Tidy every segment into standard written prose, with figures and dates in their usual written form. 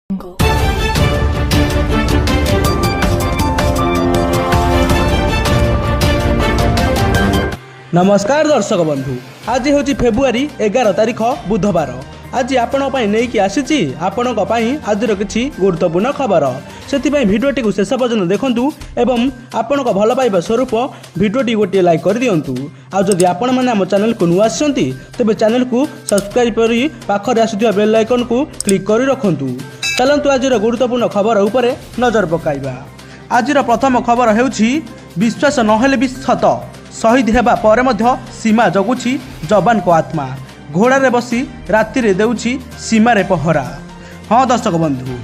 Jungle. ନମସ୍କାର ଦର୍ଶକ ବନ୍ଧୁ, ଆଜି ହେଉଛି ଫେବୃଆରୀ 11 ତାରିଖ, ବୁଧବାର। ଆଜି ଆପଣଙ୍କ ପାଇଁ ନେଇକି ଆସିଛି ଆପଣଙ୍କ ପାଇଁ ଆଜିର କିଛି ଗୁରୁତ୍ୱପୂର୍ଣ୍ଣ ଖବର। ସେଥିପାଇଁ ଭିଡ଼ିଓଟିକୁ ଶେଷ ପର୍ଯ୍ୟନ୍ତ ଦେଖନ୍ତୁ ଏବଂ ଆପଣଙ୍କ ଭଲ ପାଇବା ସ୍ୱରୂପ ଭିଡ଼ିଓଟି ଗୋଟିଏ ଲାଇକ୍ କରିଦିଅନ୍ତୁ। ଆଉ ଯଦି ଆପଣମାନେ ଆମ ଚ୍ୟାନେଲକୁ ନୂଆ ଆସିଛନ୍ତି, ତେବେ ଚ୍ୟାନେଲକୁ ସବସ୍କ୍ରାଇବ୍ କରି ପାଖରେ ଆସୁଥିବା ବେଲ୍ ଆଇକନ୍କୁ କ୍ଲିକ୍ କରି ରଖନ୍ତୁ। ଚାଲନ୍ତୁ, ଆଜିର ଗୁରୁତ୍ୱପୂର୍ଣ୍ଣ ଖବର ଉପରେ ନଜର ପକାଇବା। ଆଜିର ପ୍ରଥମ ଖବର ହେଉଛି, ବିଶ୍ୱାସ ନହେଲେ ବି ସତ, ଶହୀଦ ହେବା ପରେ ମଧ୍ୟ ସୀମା ଜଗୁଛି ଯବାନଙ୍କ ଆତ୍ମା, ଘୋଡ଼ାରେ ବସି ରାତିରେ ଦେଉଛି ସୀମାରେ ପହରା। ହଁ ଦର୍ଶକ ବନ୍ଧୁ,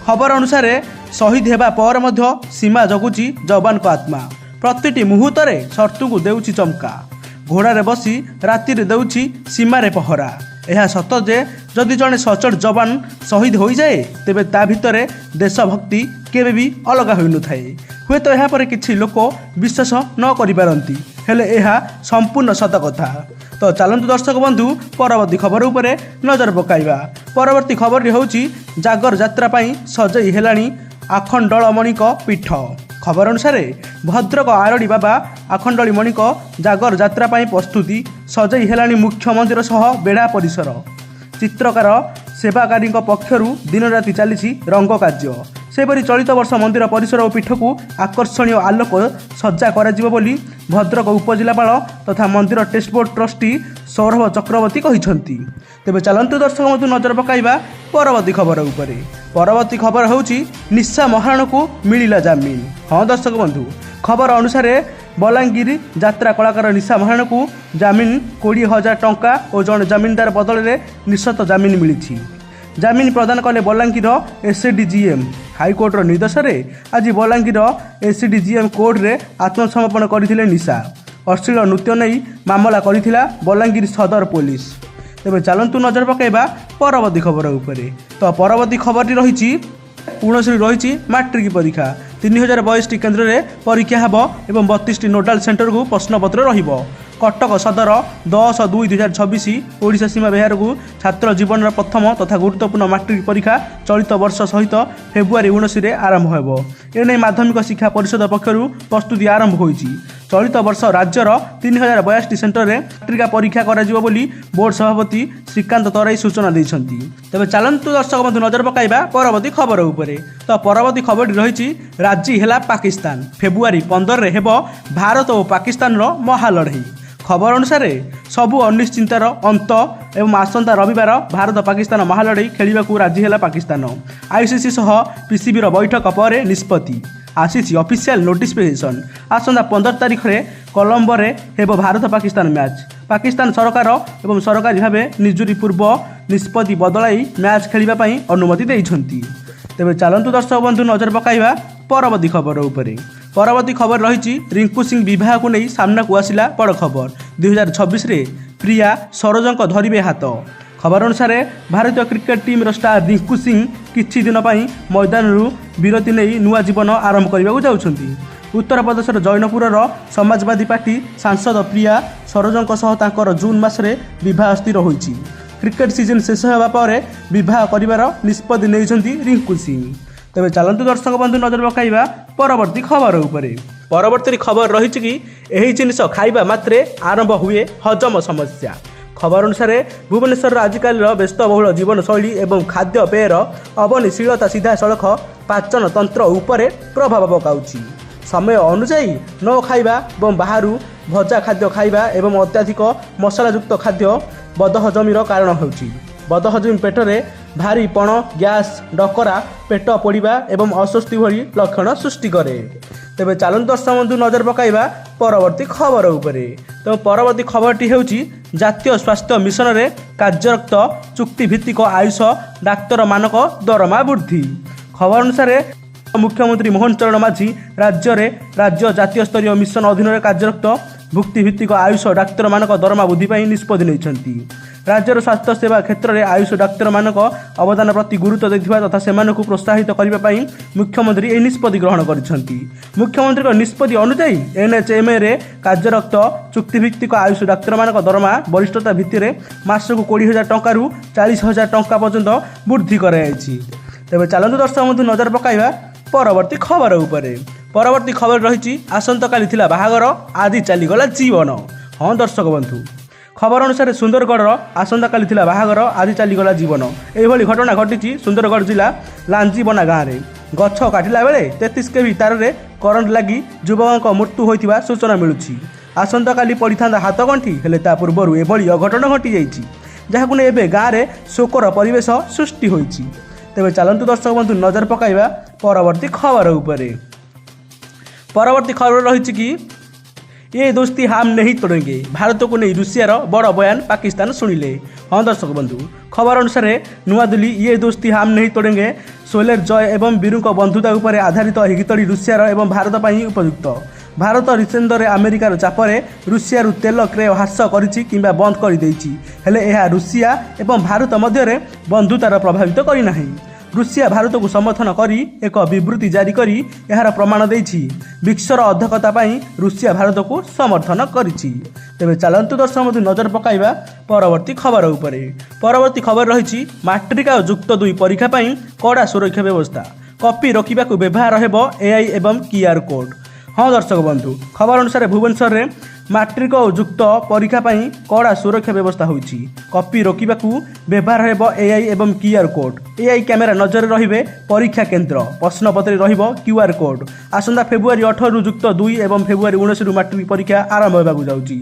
ଖବର ଅନୁସାରେ ଶହୀଦ ହେବା ପରେ ମଧ୍ୟ ସୀମା ଜଗୁଛି ଯବାନଙ୍କ ଆତ୍ମା, ପ୍ରତିଟି ମୁହୂର୍ତ୍ତରେ ଶତ୍ରୁକୁ ଦେଉଛି ଚମକା, ଘୋଡ଼ାରେ ବସି ରାତିରେ ଦେଉଛି ସୀମାରେ ପହରା। ଏହା ସତ ଯେ ଯଦି ଜଣେ ସଚୋଟ ଯବାନ ଶହୀଦ ହୋଇଯାଏ, ତେବେ ତା ଭିତରେ ଦେଶଭକ୍ତି କେବେ ବି ଅଲଗା ହୋଇନଥାଏ। ହୁଏତ ଏହାପରେ କିଛି ଲୋକ ବିଶ୍ୱାସ ନ କରିପାରନ୍ତି, ହେଲେ ଏହା ସମ୍ପୂର୍ଣ୍ଣ ସତ କଥା। ତ ଚାଲନ୍ତୁ ଦର୍ଶକ ବନ୍ଧୁ, ପରବର୍ତ୍ତୀ ଖବର ଉପରେ ନଜର ପକାଇବା। ପରବର୍ତ୍ତୀ ଖବରଟି ହେଉଛି, ଜାଗର ଯାତ୍ରା ପାଇଁ ସଜେଇ ହେଲାଣି ଆଖଣ୍ଡଳମଣିଙ୍କ ପୀଠ। ଖବର ଅନୁସାରେ ଭଦ୍ରକ ଆରଡ଼ି ବାବା ଆଖଣ୍ଡଳୀମଣିଙ୍କ ଜାଗର ଯାତ୍ରା ପାଇଁ ପ୍ରସ୍ତୁତି, ସଜେଇ ହେଲାଣି ମୁଖ୍ୟ ମନ୍ଦିର ସହ ବେଢ଼ା ପରିସର। ଚିତ୍ରକାର ସେବାକାରୀଙ୍କ ପକ୍ଷରୁ ଦିନରାତି ଚାଲିଛି ରଙ୍ଗ କାର୍ଯ୍ୟ। ସେହିପରି ଚଳିତ ବର୍ଷ ମନ୍ଦିର ପରିସର ଓ ପୀଠକୁ ଆକର୍ଷଣୀୟ ଆଲୋକ ସଜ୍ଜା କରାଯିବ ବୋଲି ଭଦ୍ରକ ଉପଜିଲ୍ଲାପାଳ ତଥା ମନ୍ଦିର trust board trustee Saurabh Chakraborty କହିଛନ୍ତି। ତେବେ ଚାଲନ୍ତୁ ଦର୍ଶକ ବନ୍ଧୁ, ନଜର ପକାଇବା ପରବର୍ତ୍ତୀ ଖବର ଉପରେ। ପରବର୍ତ୍ତୀ ଖବର ହେଉଛି, ନିଶା ମହାରଣାକୁ ମିଳିଲା ଜାମିନ। ହଁ ଦର୍ଶକ ବନ୍ଧୁ, ଖବର ଅନୁସାରେ ବଲାଙ୍ଗୀର ଯାତ୍ରା କଳାକାର ନିଶା ମହାରଣାକୁ ଜାମିନ 20,000 ଟଙ୍କା ଓ ଜଣେ ଜାମିନଦାର ବଦଳରେ ନିଃସର୍ତ୍ତ ଜାମିନ ମିଳିଛି। ଜାମିନ ପ୍ରଦାନ କଲେ ବଲାଙ୍ଗୀର ଏସ୍ଡିଜିଏମ୍। ହାଇକୋର୍ଟର ନିର୍ଦ୍ଦେଶରେ ଆଜି ବଲାଙ୍ଗୀର ଏସ୍ଡିଜିଏମ୍ କୋର୍ଟରେ ଆତ୍ମସମର୍ପଣ କରିଥିଲେ ନିଶା। ଅଶ୍ଳୀଳ ନୃତ୍ୟ ନେଇ ମାମଲା କରିଥିଲା ବଲାଙ୍ଗୀର ସଦର ପୋଲିସ। ତେବେ ଚାଲନ୍ତୁ ନଜର ପକାଇବା ପରବର୍ତ୍ତୀ ଖବର ଉପରେ। ତ ପରବର୍ତ୍ତୀ ଖବରଟି ରହିଛି, 19ରୁ ରହିଛି ମାଟ୍ରିକ ପରୀକ୍ଷା। 3022ଟି କେନ୍ଦ୍ରରେ ପରୀକ୍ଷା ହେବ ଏବଂ 32ଟି ନୋଡାଲ ସେଣ୍ଟରକୁ ପ୍ରଶ୍ନପତ୍ର ରହିବ। କଟକ ସଦର, 10/2/2026, ଓଡ଼ିଶା ସୀମା ବିହାରକୁ ଛାତ୍ର ଜୀବନର ପ୍ରଥମ ତଥା ଗୁରୁତ୍ୱପୂର୍ଣ୍ଣ ମାଟ୍ରିକ ପରୀକ୍ଷା ଚଳିତ ବର୍ଷ ସହିତ ଫେବୃଆରୀ 19ରେ ଆରମ୍ଭ ହେବ। ଏନେଇ ମାଧ୍ୟମିକ ଶିକ୍ଷା ପରିଷଦ ପକ୍ଷରୁ ପ୍ରସ୍ତୁତି ଆରମ୍ଭ ହୋଇଛି। ଚଳିତ ବର୍ଷ ରାଜ୍ୟର 3082ଟି ସେଣ୍ଟରରେ ମାଟ୍ରିକ ପରୀକ୍ଷା କରାଯିବ ବୋଲି ବୋର୍ଡ ସଭାପତି ଶ୍ରୀକାନ୍ତ ତରାଇ ସୂଚନା ଦେଇଛନ୍ତି। ତେବେ ଚାଲନ୍ତୁ ଦର୍ଶକ ବନ୍ଧୁ, ନଜର ପକାଇବା ପରବର୍ତ୍ତୀ ଖବର ଉପରେ। ତ ପରବର୍ତ୍ତୀ ଖବରଟି ରହିଛି, ରାଜି ହେଲା ପାକିସ୍ତାନ, ଫେବୃଆରୀ 15ରେ ହେବ ଭାରତ ଓ ପାକିସ୍ତାନର ମହାଲଢ଼େଇ। ଖବର ଅନୁସାରେ ସବୁ ଅନିଶ୍ଚିନ୍ତାର ଅନ୍ତ ଏବଂ ଆସନ୍ତା ରବିବାର ଭାରତ ପାକିସ୍ତାନ ମହାଲଢ଼େଇ ଖେଳିବାକୁ ରାଜି ହେଲା ପାକିସ୍ତାନ। ଆଇସିସି ସହ ପିସିବିର ବୈଠକ ପରେ ନିଷ୍ପତ୍ତି ଆସିଛି ଅଫିସିଆଲ ନୋଟିଫିକେସନ୍। ଆସନ୍ତା 15 ତାରିଖରେ କଲମ୍ବୋରେ ହେବ ଭାରତ ପାକିସ୍ତାନ ମ୍ୟାଚ୍। ପାକିସ୍ତାନ ସରକାର ଏବଂ ସରକାରୀ ଭାବେ ନିଜୁରୀ ପୂର୍ବ ନିଷ୍ପତ୍ତି ବଦଳାଇ ମ୍ୟାଚ୍ ଖେଳିବା ପାଇଁ ଅନୁମତି ଦେଇଛନ୍ତି। ତେବେ ଚାଲନ୍ତୁ ଦର୍ଶକ ବନ୍ଧୁ, ନଜର ପକାଇବା ପରବର୍ତ୍ତୀ ଖବର ଉପରେ। ପରବର୍ତ୍ତୀ ଖବର ରହିଛି, ରିଙ୍କୁ ସିଂ ବିବାହକୁ ନେଇ ସାମ୍ନାକୁ ଆସିଲା ବଡ଼ ଖବର, 2026ରେ ପ୍ରିୟା ସରୋଜଙ୍କ ଧରିବେ ହାତ। ଖବର ଅନୁସାରେ ଭାରତୀୟ କ୍ରିକେଟ ଟିମ୍ର ଷ୍ଟାର ରିଙ୍କୁ ସିଂ କିଛି ଦିନ ପାଇଁ ମଇଦାନରୁ ବିରତି ନେଇ ନୂଆ ଜୀବନ ଆରମ୍ଭ କରିବାକୁ ଯାଉଛନ୍ତି। ଉତ୍ତରପ୍ରଦେଶର ଜୈନପୁରର ସମାଜବାଦୀ ପାର୍ଟି ସାଂସଦ ପ୍ରିୟା ସରୋଜଙ୍କ ସହ ତାଙ୍କର ଜୁନ୍ ମାସରେ ବିବାହ ସ୍ଥିର ହୋଇଛି। କ୍ରିକେଟ ସିଜନ ଶେଷ ହେବା ପରେ ବିବାହ କରିବାର ନିଷ୍ପତ୍ତି ନେଇଛନ୍ତି ରିଙ୍କୁ ସିଂ। ତେବେ ଚାଲନ୍ତୁ ଦର୍ଶକ ବନ୍ଧୁ, ନଜର ପକାଇବା ପରବର୍ତ୍ତୀ ଖବର ଉପରେ। ପରବର୍ତ୍ତୀ ଖବର ରହିଛି କି, ଏହି ଜିନିଷ ଖାଇବା ମାତ୍ରେ ଆରମ୍ଭ ହୁଏ ହଜମ ସମସ୍ୟା। ଖବର ଅନୁସାରେ ଭୁବନେଶ୍ୱରର ଆଜିକାଲିର ବ୍ୟସ୍ତବହୁଳ ଜୀବନଶୈଳୀ ଏବଂ ଖାଦ୍ୟପେୟର ଅବନୀଶୀଳତା ସିଧାସଳଖ ପାଚନ ତନ୍ତ୍ର ଉପରେ ପ୍ରଭାବ ପକାଉଛି। ସମୟ ଅନୁଯାୟୀ ନ ଖାଇବା ଏବଂ ବାହାରୁ ଭଜା ଖାଦ୍ୟ ଖାଇବା ଏବଂ ଅତ୍ୟଧିକ ମସଲାଯୁକ୍ତ ଖାଦ୍ୟ ବଦହଜମିର କାରଣ ହେଉଛି। ବଦହଜମି ପେଟରେ ଭାରି ପଣ, ଗ୍ୟାସ୍, ଡକରା, ପେଟ ପୋଡ଼ିବା ଏବଂ ଅସ୍ୱସ୍ତି ଭଳି ଲକ୍ଷଣ ସୃଷ୍ଟି କରେ। ତେବେ ଚାଲନ୍ତୁ ଦର୍ଶକ ବନ୍ଧୁ, ନଜର ପକାଇବା ପରବର୍ତ୍ତୀ ଖବର ଉପରେ। ତେଣୁ ପରବର୍ତ୍ତୀ ଖବରଟି ହେଉଛି, ଜାତୀୟ ସ୍ୱାସ୍ଥ୍ୟ ମିଶନରେ କାର୍ଯ୍ୟରତ ଚୁକ୍ତିଭିତ୍ତିକ ଆୟୁଷ ଡାକ୍ତରମାନଙ୍କ ଦରମା ବୃଦ୍ଧି। ଖବର ଅନୁସାରେ ମୁଖ୍ୟମନ୍ତ୍ରୀ ମୋହନ ଚରଣ ମାଝୀ ରାଜ୍ୟରେ ରାଜ୍ୟ ଜାତୀୟ ସ୍ତରୀୟ ମିଶନ ଅଧୀନରେ କାର୍ଯ୍ୟରତ ଭୁକ୍ତିଭିତ୍ତିକ ଆୟୁଷ ଡାକ୍ତରମାନଙ୍କ ଦରମା ବୃଦ୍ଧି ପାଇଁ ନିଷ୍ପତ୍ତି ନେଇଛନ୍ତି। ରାଜ୍ୟର ସ୍ୱାସ୍ଥ୍ୟ ସେବା କ୍ଷେତ୍ରରେ ଆୟୁଷ ଡାକ୍ତରମାନଙ୍କ ଅବଦାନ ପ୍ରତି ଗୁରୁତ୍ୱ ଦେଇଥିବା ତଥା ସେମାନଙ୍କୁ ପ୍ରୋତ୍ସାହିତ କରିବା ପାଇଁ ମୁଖ୍ୟମନ୍ତ୍ରୀ ଏହି ନିଷ୍ପତ୍ତି ଗ୍ରହଣ କରିଛନ୍ତି। ମୁଖ୍ୟମନ୍ତ୍ରୀଙ୍କ ନିଷ୍ପତ୍ତି ଅନୁଯାୟୀ ଏନ୍ଏଚ୍ଏମ୍ରେ କାର୍ଯ୍ୟରତ ଚୁକ୍ତିଭିତ୍ତିକ ଆୟୁଷ ଡାକ୍ତରମାନଙ୍କ ଦରମା ବରିଷ୍ଠତା ଭିତ୍ତିରେ ମାସକୁ 20,000 ଟଙ୍କାରୁ 40,000 ଟଙ୍କା ପର୍ଯ୍ୟନ୍ତ ବୃଦ୍ଧି କରାଯାଇଛି। ତେବେ ଚାଲନ୍ତୁ ଦର୍ଶକ ବନ୍ଧୁ, ନଜର ପକାଇବା ପରବର୍ତ୍ତୀ ଖବର ଉପରେ। ପରବର୍ତ୍ତୀ ଖବର ରହିଛି, ଆସନ୍ତାକାଲି ଥିଲା ବାହାଘର, ଆଜି ଚାଲିଗଲା ଜୀବନ। ହଁ ଦର୍ଶକ ବନ୍ଧୁ, ଖବର ଅନୁସାରେ ସୁନ୍ଦରଗଡ଼ର ଆସନ୍ତାକାଲି ଥିଲା ବାହାଘର, ଆଜି ଚାଲିଗଲା ଜୀବନ। ଏହିଭଳି ଘଟଣା ଘଟିଛି ସୁନ୍ଦରଗଡ଼ ଜିଲ୍ଲା ଲାଞ୍ଜିବନା ଗାଁରେ। ଗଛ କାଟିଲା ବେଳେ 33 କେଭି ତାରରେ କରେଣ୍ଟ ଲାଗି ଯୁବକଙ୍କ ମୃତ୍ୟୁ ହୋଇଥିବା ସୂଚନା ମିଳୁଛି। ଆସନ୍ତାକାଲି ପଡ଼ିଥାନ୍ତା ହାତଗଣ୍ଠି, ହେଲେ ତା ପୂର୍ବରୁ ଏଭଳି ଅଘଟଣ ଘଟିଯାଇଛି, ଯାହାକୁ ନେଇ ଏବେ ଗାଁରେ ଶୋକର ପରିବେଶ ସୃଷ୍ଟି ହୋଇଛି। ତେବେ ଚାଲନ୍ତୁ ଦର୍ଶକ ବନ୍ଧୁ, ନଜର ପକାଇବା ପରବର୍ତ୍ତୀ ଖବର ଉପରେ। ପରବର୍ତ୍ତୀ ଖବର ରହିଛି କି, ये दोस्ती हम नहीं तोड़ेंगे। ଭାରତକୁ ନେଇ ରୁଷିଆର ବଡ଼ ବୟାନ ପାକିସ୍ତାନ ଶୁଣିଲେ। ହଁ ଦର୍ଶକ ବନ୍ଧୁ, ଖବର ଅନୁସାରେ ନୂଆଦିଲ୍ଲୀ, ये दोस्ती हम नहीं तोड़ेंगे। ଶୋଲେର ଜୟ ଏବଂ ବୀରୁଙ୍କ ବନ୍ଧୁତା ଉପରେ ଆଧାରିତ ଏହି ଗୀତଟି ରୁଷିଆର ଏବଂ ଭାରତ ପାଇଁ ଉପଯୁକ୍ତ। ଭାରତ ରିସେଣ୍ଟରେ ଆମେରିକାର ଚାପରେ ରୁଷିଆରୁ ତେଲ କ୍ରୟ ହ୍ରାସ କରିଛି କିମ୍ବା ବନ୍ଦ କରିଦେଇଛି। ହେଲେ ଏହା ରୁଷିଆ ଏବଂ ଭାରତ ମଧ୍ୟରେ ବନ୍ଧୁତାର ପ୍ରଭାବିତ କରିନାହିଁ। ରୁଷିଆ ଭାରତକୁ ସମର୍ଥନ କରି ଏକ ବିବୃତ୍ତି ଜାରି କରି ଏହାର ପ୍ରମାଣ ଦେଇଛି। ବ୍ରିକ୍ସର ଅଧ୍ୟକ୍ଷତା ପାଇଁ ରୁଷିଆ ଭାରତକୁ ସମର୍ଥନ କରିଛି। ତେବେ ଚାଲନ୍ତୁ ଦର୍ଶକ ବନ୍ଧୁ, ନଜର ପକାଇବା ପରବର୍ତ୍ତୀ ଖବର ଉପରେ। ପରବର୍ତ୍ତୀ ଖବର ରହିଛି, ମାଟ୍ରିକ ଆଉ ଯୁକ୍ତ ଦୁଇ ପରୀକ୍ଷା ପାଇଁ କଡ଼ା ସୁରକ୍ଷା ବ୍ୟବସ୍ଥା। କପି ରୋକିବାକୁ ବ୍ୟବହାର ହେବ ଏଆଇ ଏବଂ କ୍ୟୁଆର୍ କୋଡ୍। ହଁ ଦର୍ଶକ ବନ୍ଧୁ, ଖବର ଅନୁସାରେ ଭୁବନେଶ୍ୱରରେ ମାଟ୍ରିକ ଓ ଯୁକ୍ତ ପରୀକ୍ଷା ପାଇଁ କଡ଼ା ସୁରକ୍ଷା ବ୍ୟବସ୍ଥା ହୋଇଛି। କପି ରୋକିବାକୁ ବ୍ୟବହାର ହେବ ଏଆଇ ଏବଂ କ୍ୟୁଆର୍ କୋଡ୍। ଏଆଇ କ୍ୟାମେରା ନଜରରେ ରହିବେ ପରୀକ୍ଷା କେନ୍ଦ୍ର। ପ୍ରଶ୍ନପତ୍ରରେ ରହିବ କ୍ୟୁଆର୍ କୋଡ୍। ଆସନ୍ତା ଫେବୃଆରୀ 18ରୁ ଯୁକ୍ତ ଦୁଇ ଏବଂ ଫେବୃଆରୀ 19ରୁ ମାଟ୍ରିକ ପରୀକ୍ଷା ଆରମ୍ଭ ହେବାକୁ ଯାଉଛି।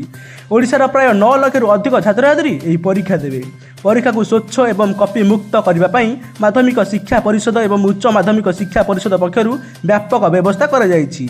ଓଡ଼ିଶାର ପ୍ରାୟ 9 ଲକ୍ଷରୁ ଅଧିକ ଛାତ୍ରଛାତ୍ରୀ ଏହି ପରୀକ୍ଷା ଦେବେ। ପରୀକ୍ଷାକୁ ସ୍ୱଚ୍ଛ ଏବଂ କପି ମୁକ୍ତ କରିବା ପାଇଁ ମାଧ୍ୟମିକ ଶିକ୍ଷା ପରିଷଦ ଏବଂ ଉଚ୍ଚ ମାଧ୍ୟମିକ ଶିକ୍ଷା ପରିଷଦ ପକ୍ଷରୁ ବ୍ୟାପକ ବ୍ୟବସ୍ଥା କରାଯାଇଛି।